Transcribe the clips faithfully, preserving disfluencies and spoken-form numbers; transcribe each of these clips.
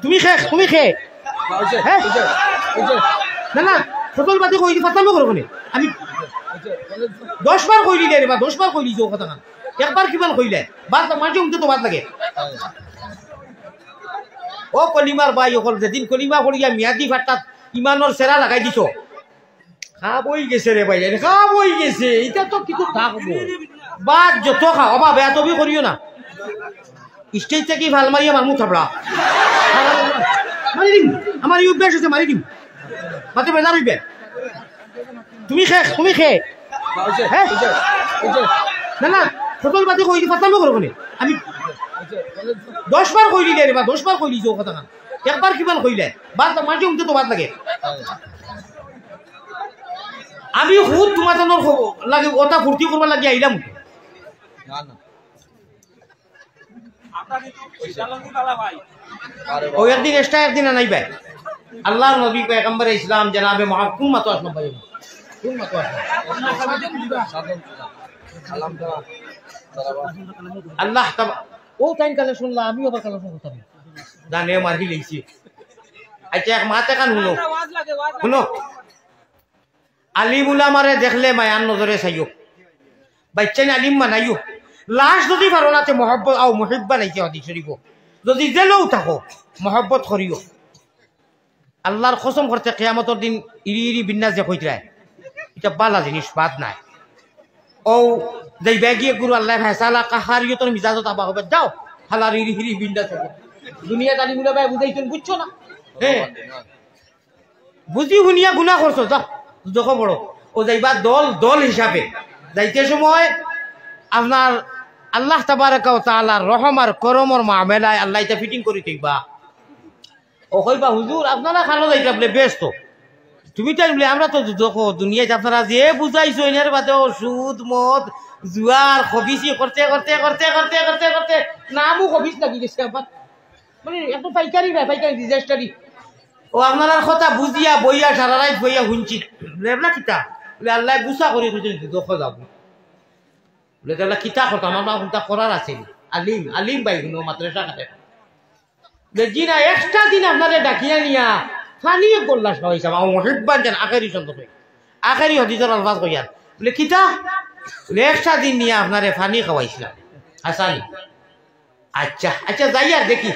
তুমি খে, তুমি খে। হ্যাঁ? না, না, ফজল বাদে কই দি, ফাতামো করো কেনে? আমি দশ বার কইলি রে বা, দশ বার কইলি যে ও কথা না। একবার কিমান কইলে? বাদ মাঝে উঠতে তো বাদ লাগে। ও কলিমার ভাই অকল, যেদিন কলিমা পড়িয়া মিয়াদি ফাট্টাত ইমানর সেরা লাগাই দিছো, খাব অই গেছে রে ভাই, খাব অই গেছে। ইটা তো কিছু থাকবো। বাদ যত খাও, বাবা, এত বি করিও না। স্টেজ থাকি ফাল মারিয়া মারমু থাপড়া। মারি দিম, আমার এই অভ্যাস আছে, মারি দিম। মাতে বেজার অইবে। তুমি খে, তুমি খে। হ্যাঁ? না, না, ফজল বাদে কই দি, ফাতামো করো কেনে? আমি দশ বার কইলি রে বা, দশ বার কইলি যে ও কথা না। একবার কিমান কইলে? বাদ মাঝে উঠতে তো বাদ লাগে। আমি খুদ তোমার জন্য লাগে, ওটা ফুর্তি করবার লাগি আইলাম। না, না। ও একদিন এক্সট্রা একদিন আনাইবে। আল্লাহর নবী পয়গম্বর ইসলাম জনাবে মহা-, কোন মাতো আসলাম ভাই? কোন মাতো আসলাম? আল্লাহ তাবা-, ও তাইন কালেকশন লা, আমিও আবার কালেকশন করতাম। জানে মারি লইছি। আচ্ছা, এক মাত এখান শুনো। শুনো। আলিম উলামারে দেখলে মায়ার নজরে চাইও, বাচ্চাইন আলিম বানাইও। লাশ যদি পারো না তে মহব্বত আও, মুহিব্বান আইছে হাদিস শরীফো। যদি জেলেও থাকো, মহব্বত করিও। আল্লাহর কসম করতে কিয়ামতর দিন ইরি ইরি বিন্যাস যে কইতরায়, ইটা বালা জিনিস, বাদ নাই। ও যাইবা গিয়া গুরু আল্লাহ ফয়সালা কাহারিয়তর মিজাজত আবা হবে, যাও, হালার ইরি ইরি বিন্যাস হবে। দুনিয়াত আলিম উলামায় বুঝাইছইন, বুঝছো না? হ্যাঁ। বুঝি হুনিয়া গুনা করছো, যাও, দুজখো পড়ো। ও যাইবা দল, দল হিসাবে। যাইতে সময় আপনার আল্লাহ তাবারাকা ওয়া তাআলার রহম আর করমর মামলায় আল্লাহ ইটা ফিটিং করি থইবা। ও কইবা, "হুজুর, আপনারা খানো যাইতা বলে ব্যস্ত।" তুমি তাই বলে, "আমরা তো দুজখো, দুনিয়াত আপনারা যে বুঝাইছো, এনের বাদে ও সুদ, মদ, জুয়ার, খবিসি করতে, করতে, করতে, করতে, করতে, করতে, নামও খবিস লাগি গেছে আমার।" মানে, একটু পাইকারি না, পাইকারি, ডিজাস্টারি। ও আপনারার কথা বুঝিয়া, বইয়া, সারা রাইত বইয়া হুনছি। বলে, "এবলা কিতা?" বলে, "আল্লাহ গুসা করি কইছইন, দুজখো যাবো।" বলে, "এবলা কিতা কথা? আমার বাবা কোনটা করার আছে নি?" আলিম, আলিম ভাই, হুনো, মাদ্রাসা খাটে। বলে, "জি না, একটা দিন আপনারে ডাকিয়া নিয়া পানি এক গল্লাস খাওয়াইছলাম, আমার মুহিব্বান যেন আখেরি সন্তোষ হই, আখেরি হাদিসর আলফাজ কইয়ার।" বলে, "কিতা?" বলে, "একটা দিন নিয়া আপনারে পানি খাওয়াইছলাম।" হাসানি। আচ্ছা, আচ্ছা, যাই আর দেখি।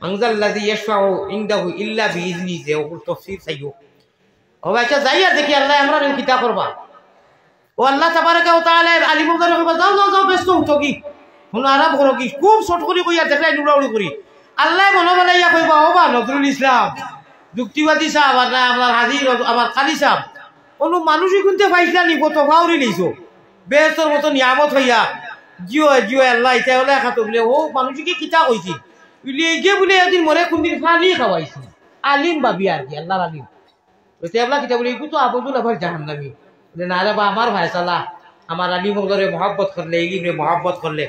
"মান যাল্লাযী ইয়াশফাউ ইনদাহু ইল্লা বিইজনিহি", যে ওগুলো তফসির চাইও। ও ভাই, আচ্ছা, যাই আর দেখি আল্লাহ আমরা কিতা করবা। ও আল্লাহ তাবারাকা ওয়া তাআলা আলিম অকলরে কইবা, "যাও, যাও, যাও, ব্যস্ত হতো কি? হুনো, আরাম করো কি?" খুব শর্ট করি কইয়া দেখলাই উড়াউড়ি করি। আল্লাহ মনো বানাইয়া কইবা, "ও বা নজরুল ইসলাম, যুক্তিবাদী সাহেব, আর না আপনার হাজির, আমার কারি সাহেব, অনু মানুষই কুনতে পাইছিলা নি, কত ফাউরি নিছো? বেহেশতর মতো নিয়ামত হইয়া, জিও, জিও, আল্লাহ, ইতা হলে খাতো বলে, ও মানুষকে কিতা কইছি? বলে, এই যে বলে একদিন মরে কোনদিন পানি খাওয়াইছি।" আলিম ভাবি আর কি, আল্লাহর আলিম। বলছে, "এবলা কিতা?" বলে, "এগু তো আবদুল আবার জাহান্নামী।" বলে, "না রে বা, আমার ফয়সালা, আমার আলিম অকলরে মহব্বত করলে, ইলিমরে মহব্বত করলে,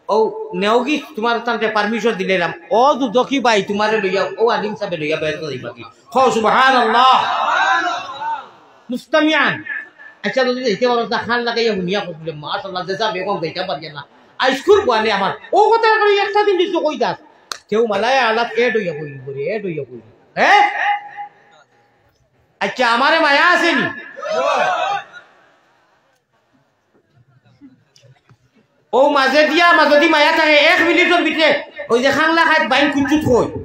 ও নেওগি তোমার তানকে পারমিশন দিলাইলাম, ও দুজখি ভাই তোমারে লইয়া, ও আলিম সাহেবে লইয়া বেহেশত যাইবা কি?" কও সুবহানাল্লাহ। মুস্তামিয়ান। আচ্ছা, যদি যাইতে পারো, তা খান লাগাইয়া হুনিয়া কইলে, "মাশাআল্লাহ, যে যা বেগম যাইতাম পারি না।" আইসকুর বুয়ানে আমার, ও কথা কই একটা দিন দিছো কই দাস? কেউ মালায় আলাপ এড হইয়া কই, করে এড হইয়া কই। হ্যাঁ? আচ্ছা, আমারে মায়া আছে নি? ও মাঝে দিয়া, মাঝে দি মায়া থাকে, এক মিনিটর ভিতরে ওই যে খাংলা খাত বাইন কুচুত কই,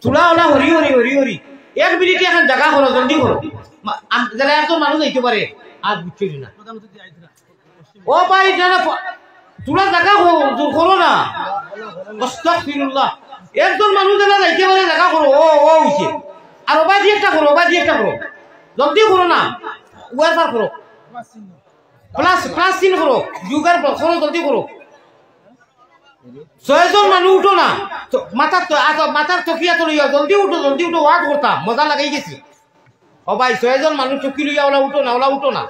তুলা ওলা হরি হরি হরি হরি, এক মিনিটে এখন জাগা করো, জলদি করো। মা-, আম-, যারা একজন মানুষ যাইতে পারে, আর বুঝছো না। ও ভাই, যারা প-, তুলা জাগা কো-, দূর করো না। আস্তাগফিরুল্লাহ। একজন মানুষ যারা যাইতে পারে, জাগা করো, ও, ও হইছে। আর ওবাদি একটা করো, ওবাদি একটা করো। জলদি করো না। ওয়ারফার করো। প্লাস, প্লাস চিন করো। যুগার করো, জলদি করো। ছয়জন মানুষ উঠো না। তো মাথার তো, আ, মাথার তকিয়া তো লইয়া, জলদি উঠো, জলদি উঠো, ওয়ার্ড করতাম। মজা লাগাই গেছি। ও ভাই, ছয়জন মানুষ চুক্তি লইয়া ওলা উঠো না, ওলা উঠো না।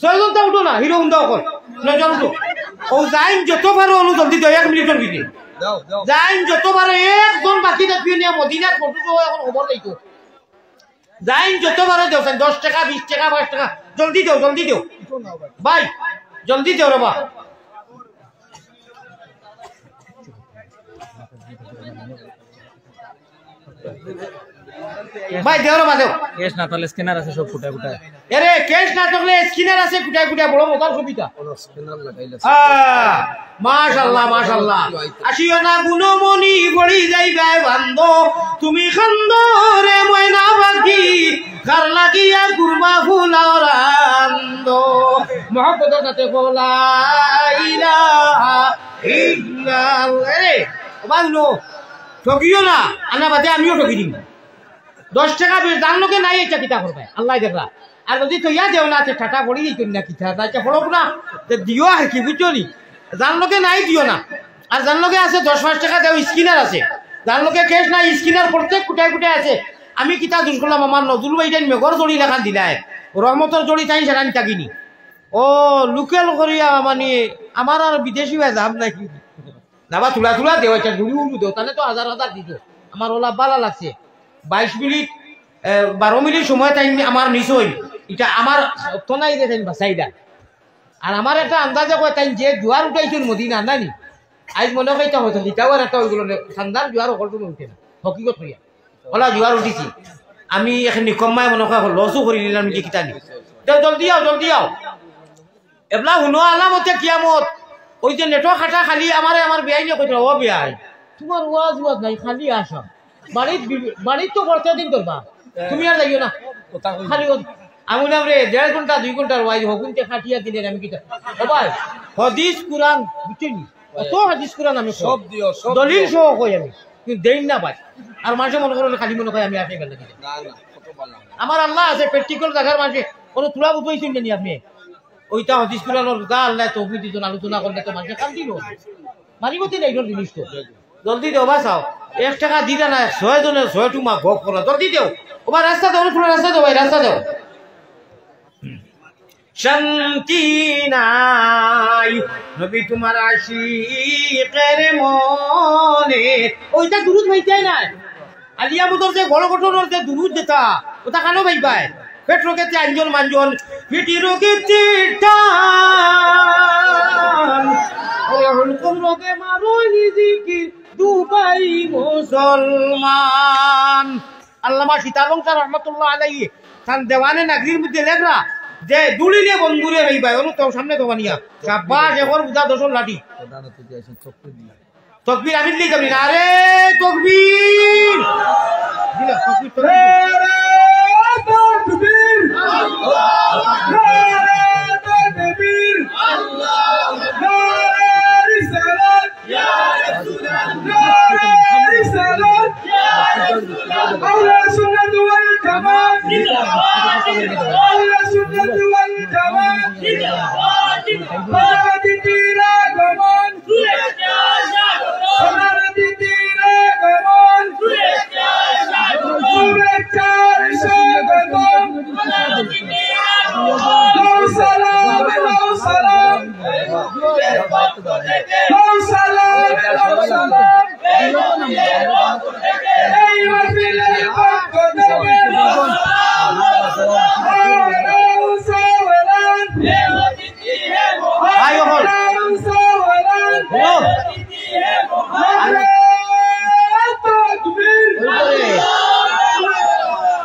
ছয়জন তো উঠো না, হিরো হুন্দা অকল। নয়জন উঠো। ও যাইন যত পারো, অনু জলদি দেও, এক মিনিটর ভিতরে। যাইন যত পারো, একজন বাকি থাকবি না, মদিনার ফটো সহ এখন খবর লইতো। যাইন যত পারো দেও, দশ টাকা, বিশ টাকা, পাঁচ টাকা, জলদি দেও, জলদি দেও। ভাই, জলদি দেও রে বা। ভাই, দেও রে, বাজেও। ক্যাশ না থাকলে স্ক্যানার আছে সব কুটায় কুটায়। এরে, ক্যাশ না থাকলে স্ক্যানার আছে কুটায় কুটায়, বড় মজার কবিতা। আহ, মাশাআল্লাহ, মাশাআল্লাহ। আসিও না গুণমণি, পড়ি যাইবায় বান্দ, তুমি কান্দরে ময়না পাখি, কার লাগিয়া কুরমা ফুলাও রান্দ। মহব্বতর সাথে কও লা ইলাহা ইল্লাল্লাহ। এরে, ও বান্দো, ঠগিও না, আনা বাদে আমিও ঠগি দিমু। দশ টেকা বিশ, যার লগে নাই, ইটা কিতা করবায়? আল্লায় দেখরা। আর যদি থইয়া দেও না, তে ঠাটা পড়ি দিত না, কিতা? তা ইটা পড়ুক না, তে দিও আর কি, বুঝছো নি? যার লগে নাই, দিও না। আর যার লগে আছে, দশ পাঁচ টেকা দেও, স্ক্যানার আছে। যার লগে ক্যাশ নাই, স্ক্যানার প্রত্যেক কুটায় কুটায় আছে। আমি কিতা দুষ করলাম, আমার নজরুল ভাইটাইন মেঘর জড়ি লাখান দিলায়, রহমতর জড়ি তাইন সেখান থাকিনি। ও, লোকাল করিয়া, মানে, আমার আর বিদেশি ভাই দাম নাই। যাবা তুলা তুলা দেও, একটা গুরু উরু দেও, তাহলে তো হাজার হাজার দিত। আমার ওলা বালা লাগছে। বাইশ মিনিট, এ, বারো মিনিট সময় তাইন আমার মিস অইল। ইটা আমার তো নাই যে তাইন বাঁচাইলা। আর আমার একটা আন্দাজে কয়, তাইন যে জুয়ার উঠাইছইন মদিনা, না নি? আইজ মনে হয় ইটা হয়তো, ইটাও আর একটা ওইগুলো নে-, শানদার জুয়ার অকল তো উঠে না। হকিকত কইয়া। ওলা জুয়ার উঠিছি। আমি এখন নিকম্মায় মনে হয় লসও করি নিলাম, যে কিতা নি। দেও, জলদি আও, জলদি আও। এবলা হুনো আলামতে কিয়ামত। ওই যে নেটো কাটা খালি আমারে আমার বিয়াইনে কইতো, "ও বিয়াই, তুমার ওয়াজ ওয়াজ নাই, খালি আসাম। বাড়িত বি-, বাড়িত তো প্রত্যেক দিন করবা। তুমি আর যাইও না।" কথা কইবি। খালি ওয়াজ। আমি বললাম, "রে, দেড় ঘন্টা, দুই ঘন্টার ওয়াজ হগুনতে কাটিয়া দিলে আমি কিতা?" ও ভাই, হাদিস কুরআন, বুঝছইন নি? অত হাদিস কুরআন আমি কই। সব দিও, সব দলিল দিও। সহ কই আমি। কিন্তু দেইন না ভাই। আর মানষে মনে করইন খালি মনে কয় আমি আসি গেলে দিতে। না, না, কত ভালা। আমার আল্লাহ আছে, practical জাগার মানষে কোনো তুলা বুঝাইছইন নি আপনি? ওইটা হাদিস কুরআনর যা আল্লাহ তৌফিক দিছইন, আলোচনা করলে তো মানষে কান্দিল। মারিবতি নাই, এগুলো জিনিস তো। জলদি দেও, বাঁচাও। এক টেকা দিতা না, ছয় জনে ছয় টুমা গপ করা। জলদি দেও। ও ভাই, রাস্তা দেও, থুড়া রাস্তা দেও ভাই, রাস্তা দেও। শান্তি নাই, নবী তুমার আশিকের মনে। ওইটা দুরুদ হইতে নাই। আলিয়া মুদর যে বড় ঘটনার যে দুরুদ যেটা, ওটা কেন ভাই ভাই? পেট রোগেতে আঞ্জন মাঞ্জন, পিটি রোগেতে টান। ওরে হুলকুম রোগে মারো নি জিকির, দুবাই মুসলমান। আল্লামা সীতালংকার রহমতুল্লাহ আলাইহি তান দেওয়ানে নাগরির মধ্যে লেখরা যে দুলিলে বন্ধুরে হইবায়, অনু তো সামনে তো বানিয়া। সাব্বাস, এখন বুঝা দশর লাঠি। তকবির আমি দিলে যাবি না রে, তকবির। দিলা, তকবির, তকবির। নারে তকবির। নারে তকবির। নারে রিসালাত। يا رسول الله. يا رسالة. يا رسول الله. أهل السنة والجماعة. زندباد. أهل السنة والجماعة. زندباد. زندباد.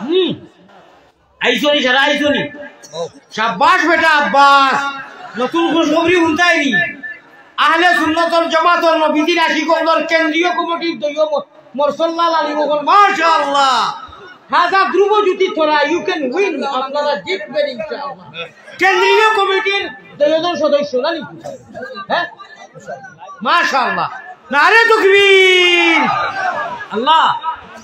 হুম। আইসনি, সারা আইসনি। সাব্বাস বেটা আব্বাস, নতুন খুশখবরি হুনতায়নি। আহলে সুন্নতর জামাতর নবীজির আশিক অকলর কেন্দ্রীয় কমিটির দলীয় ম-, মরসল্লাল আলী অকল, মাশাআল্লাহ। হাজা ধ্রুব জ্যোতি তোরা, you can win, আপনারা জিতবেন ইনশাআল্লাহ। কেন্দ্রীয় কমিটির দুইজন সদস্য, না নি? হ্যাঁ? মাশাআল্লাহ। নারে তকবীর। আল্লাহ,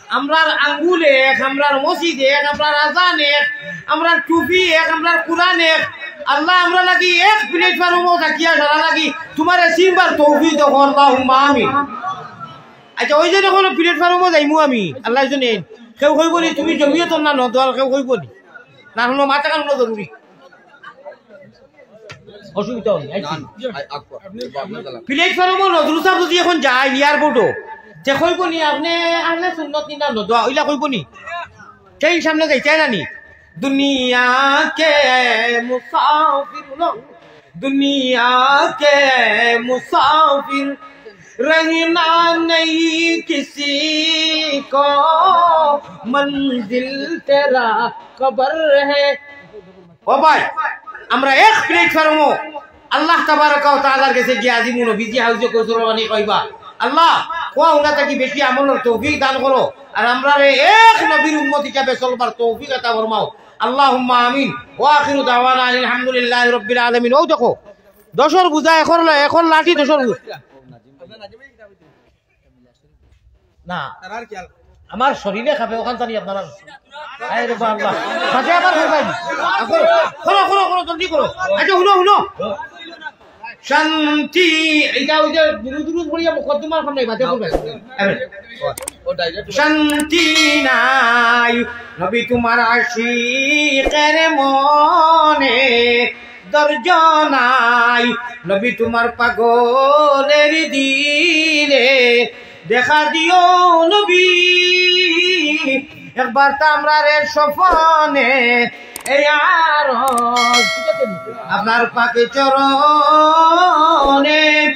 আমরার আঙ্গুল এক, আমরার মসজিদ এক, আমরার আজান এক, আমরার টুপি এক, আমরার কোরআন এক। আল্লাহ, আমরা লাগি এক প্ল্যাটফর্মও থাকিয়া সারা লাগি তুমারে চিনবার তৌফিক দেও, আল্লাহুম্মা আমিন। আচ্ছা, ওই যে যখন প্ল্যাটফর্মও যাইমু আমি, আল্লাহ জানে, কেউ কইবো নি, "তুমি জমিয়তর না নদওয়াল", কেউ কইবো নি? না, হুনো, মাথা কান জরুরি। অসুবিধা অয় নি, আইছি। না, না, আ-, আকবার। প্ল্যাটফর্মও নজরুল সাব যদি এখন যায় এয়ারপোর্টও, তে কইবো নি, "আপনে আহলে সুন্নত নি না নদওয়াল?" ওইলা কইবো নি? সেই সামনে যাইতে না নি? দুনিয়া কে মুসাফির, হুনো, দুনিয়া কে মুসাফির رہنا نہیں کسی کو، منزل تیرا قبر ہے۔ ও ভাই, আমরা এক প্ল্যাটফর্মো আল্লাহ তাবারাকা ওয়া তাআলার গেছে গিয়া আজি নবীজি হাউজে কৌসর পানি কইবা। আল্লাহ, কওয়া হুনা থাকি বেশি আমলর তৌফিক দান করো। আর আমরারে এক নবীর উম্মত হিসাবে চলবার তৌফিক আতা ফরমাও। আল্লাহুম্মা আমিন। ওয়া আখিরু দাওয়ানা আনিল হামদুলিল্লাহি রাব্বিল আলামিন। ও দেখো, দশর বুঝা এখন লা-, এখন লাঠি দশর বুঝা। না। আমার শরীরে খাবে, ওখান জানি আপনারা। আয় রে বাবা। বাজে আবার খাবে। এখন, করো, করো, করো, জলদি করো। আচ্ছা, হুনো, হুনো। শান্তি, এটা ওই যে দুরুদ দুরুদ পড়িয়া মুকদ্দমার সামনে বাজে করবে। আরে। শান্তি নাই, নবী তোমার আশিকের মনে। ধৈর্য নাই, নবী তোমার পাগলের দিলে। দেখা দিও নবী, একবার তো আমরারে স্বপনে। এই আরজ আপনার পাকে চরণে।